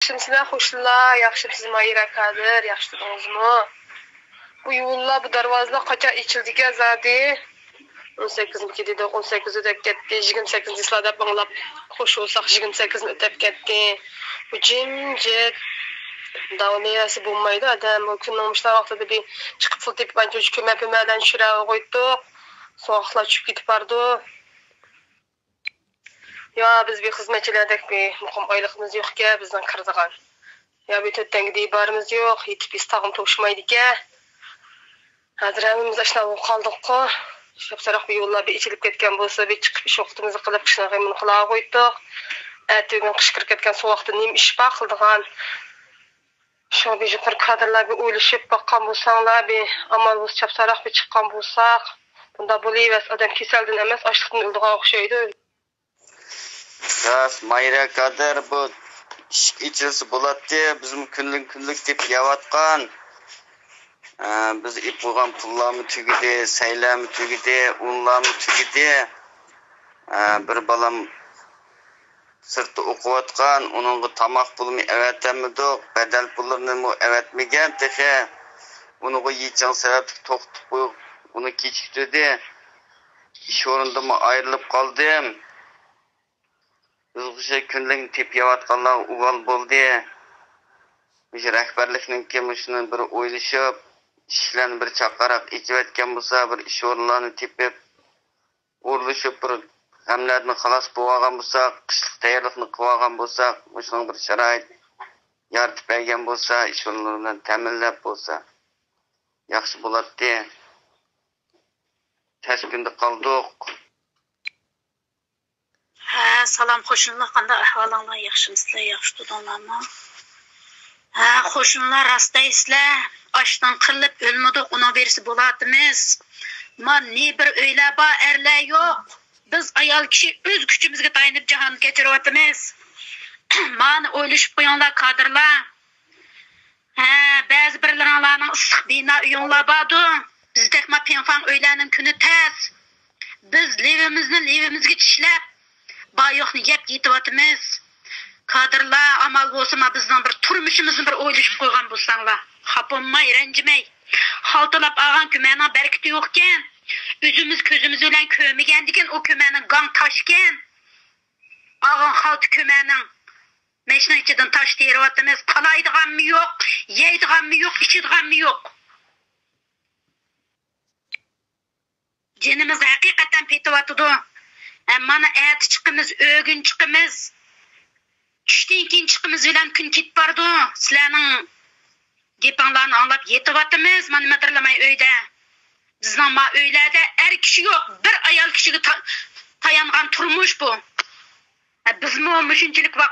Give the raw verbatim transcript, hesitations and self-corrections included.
ئۆتتۈم سىلەر، خوشلار، ياخشىمسىز ماھىرە كادىر، ياخشى تۇردىڭىزمۇ؟ بۇ يوللار، بۇ دەرۋازىلار قاچان ئېچىلدىكەن زادى؟ ئون سەككىزمىكى دېدۇق، ئون سەككىز ئۆتۈپ كەتتى، يىگىرمە سەككىزىنچى يىللار دەپ ئاڭلاپ خوش بولساق، يىگىرمە سەككىزمۇ ئۆتۈپ كەتتى. بۇ جىمجىت داۋاملىشىۋەرسە بولمايدۇ، ئادەم. بۇ كۈننىڭ مۇشۇنداق ۋاقتىدا بىر چىقىپ پۇل تېپىپ، ئانچە-مۇنچە كۆمە-پۈمەلەرنى چۈشۈرەلمەي قويدۇق. سوغۇقلار چۈشۈپ كېتىپ بارىدۇ. يا، بىز بىر خىزمەتچىلەردەك بىر مۇقىم ئايلىقىمىز يوقكەن بىزنىڭ كىرىدىغان. يا، بىر تۆت تەڭگە دېگۈدىرىمىز يوق، يېتىپ ئىستاغمۇ توشمايدىكەن. ھازىر ھەممىمىز ئاشۇنداق بولۇپ قالدۇققۇ. شاپساراق بىر يوللار بىر ئېچىلىپ كەتكەن بولسا، بىر چىقىپ ئىش ۋاقتىمىزنى قىلىپ، قىشنىغىمىنى قىلاغۇيتتۇق. ئەتىگۈن قىش كىرىپ كەتكەن سوغۇقتا نېمە ئىش بار قىلىدىغان؟ شۇ بىر يۇقىرى كادىرلار بىر ئويلىشىپ باققان بولساڭلار، بىر ئامال بولسا چاپسانراق بىر چىققان بولساق، بۇنداق بولۇۋەرسە ئادەم كېسەلدىن ئەمەس، ئاچلىقتىن ئۆلىدىغان ئوخشايدۇ. راست، ماھىرە كادىر، بۇ ئىشىك ئېچىلسا بولاتتى، بىزمۇ كۈنلۈك كۈنلۈك دەپ يەۋاتقان. ئە، بىز ئېلىپ قويغان پۇللارمۇ تۈگىدى، سەيلەرمۇ تۈگىدى، ئۇنلارمۇ تۈگىدى. ئە، بىر بالام سىرتتا ئوقۇۋاتقان، ئۇنىڭغا تاماق پۇلىمۇ ئەۋەتەلمىدۇق، بەدەل پۇللىرىنىمۇ ئەۋەتمىگەن تېخى. ئۇنىڭغا يىچىڭ سەۋەبلىك توختىتىپ قويۇپ، ئۇنى كېچىكتۈردى. ئىش ئورنىدىنمۇ ئايرىلىپ قالدىم. بىزگە ئوخشاش كۈنلۈكنى تېپىۋاتقانلارغا ئۇۋال بولدى. مۇشۇ رەھبەرلىكنىڭكى مۇشۇنى بىر ئويلىشىپ، ئىشىكلەرنى بىر چاققانراق ئېچىۋەتكەن بولسا، بىر ئىش ئورۇنلارنى تېپىپ، ئورۇنلىشىپ، بىر غەملەردىن خالاس بولۇۋالغان بولساق، قىشلىق تەييارلىقنى قىلىۋالغان بولساق، مۇشۇنىڭ بىر شارائىت يارىتىپ بەرگەن بولسا، ئىش ئورۇنلىرى بىلەن تەمىنلەپ بولسا، ياخشى بولاتتى. تەس كۈندە قالدۇق. ھە، سالام قوشنىلار، قانداق ئەھۋالىڭلار؟ ياخشىمۇسىلەر؟ ياخشى تۇردۇڭلارمۇ؟ ھە، قوشنىلار، راست دەيسىلەر، ئاچتىن قىرىلىپ ئۆلمىدۇق، ئۇنىڭ بېرىسى بولاتىمىز. ما نى بىر ئۆيلەر بار، ئەرلەر يوق. بىز ئايال كىشى ئۆز كۈچىمىزگە تايىنىپ جاھاننى كەچۈرۈۋاتىمىز. مانى ئويلىشىپ قويۇڭلار، كادىرلار. ھە، بەزى بىرلىرىڭلارنىڭ ئىسسىق بىنا ئۆيۈڭلار باردۇ. بىزدەكما پىڭفاڭ ئۆيلەرنىڭ كۈنى تەس. بىز لېۋىمىزنى لېۋىمىزگە چىشلەپ، بار-يوقنى يەپ يېتىۋاتىمىز. كادىرلار، ئامال بولسا ما بىزنىڭ بىر تۇرمۇشىمىزنى بىر ئويلىشىپ قويغان بولساڭلار. خاپا بولماي، رەنجىمەي. خالتىلاپ ئالغان كۆمەرنىڭ بەرىكىتى يوقكەن. ئۆزىمىز كۆزىمىز بىلەن كۆرمىگەندىكىن ئۇ كۆمەرنىڭ گاڭ تاشكەن. ئالغان خالتا كۆمەرنىڭ مەشنىڭ ئىچىدىن تاش تېرىۋاتىمىز. قالايدىغانمۇ يوق، يەيدىغانمۇ يوق، ئىچىدىغانمۇ يوق. جېنىمىز ھەقىقەتەن پېتىۋاتىدۇ. ھە، مانا ئەتە چىقىمىز، ئۆگۈن چىقىمىز. چۈشتىن كېيىن چىقىمىز بىلەن كۈن كېتىپ بارىدۇ. سىلەرنىڭ گېپىڭلارنى ئاڭلاپ يېتىۋاتىمىز، مانا مىدىرلىماي ئۆيدە. بىزنىڭ ما ئۆيلەردە ئەر كىشى يوق، بىر ئايال كىشىگە تا-، تايانغان تۇرمۇش بۇ. ھە، بىزمۇ مۇشۇنچىلىك ۋاقىت